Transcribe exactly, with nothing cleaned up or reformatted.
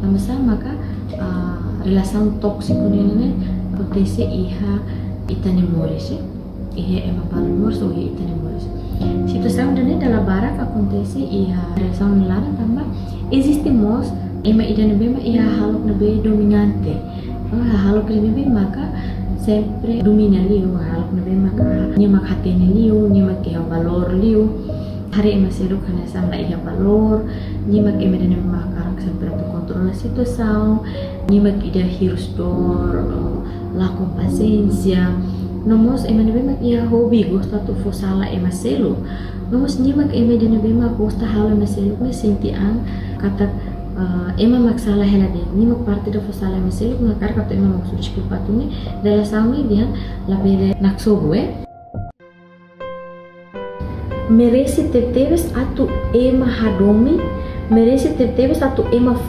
Tanba sá maka, ah, relasaun tóksiku ne'e akontese iha ita-nia moris, eh? Iha ema balu moris ou iha ita-nia moris. Situasaun ida-ne'e dala barak akontese iha relasaun laran tanba eziste mós ema ida ne'ebé mak iha hahalok ne'ebé dominante. Oh, hahalok ida ne'ebé maka sempre domina liu, hahalok ne'ebé maka nia mak hatene liu, nia mak iha valór liu. Haree ema seluk hanesan la iha valór, nia mak ema ida ne'ebé mak hakarak sempre atu kontrola situasaun, nia mak ida hirus-dór, oh, lakon pasiénsia. No mós ema ne'ebé mak iha hobi gosta atu fó sala ema seluk. No mós nia mak ema ida ne'ebé mak gosta halo ema seluk ne'e sente an katak, eh, ema mak sala hela de'it. Nia mak parte ida fó sala ema seluk, no hakarak atu ema mak husu deskulpa atu ne'e, relasaun ne'e dehan labele naksobu, eh. Merese tebetebes atu ema hadomi, merese tebetebes atu ema fó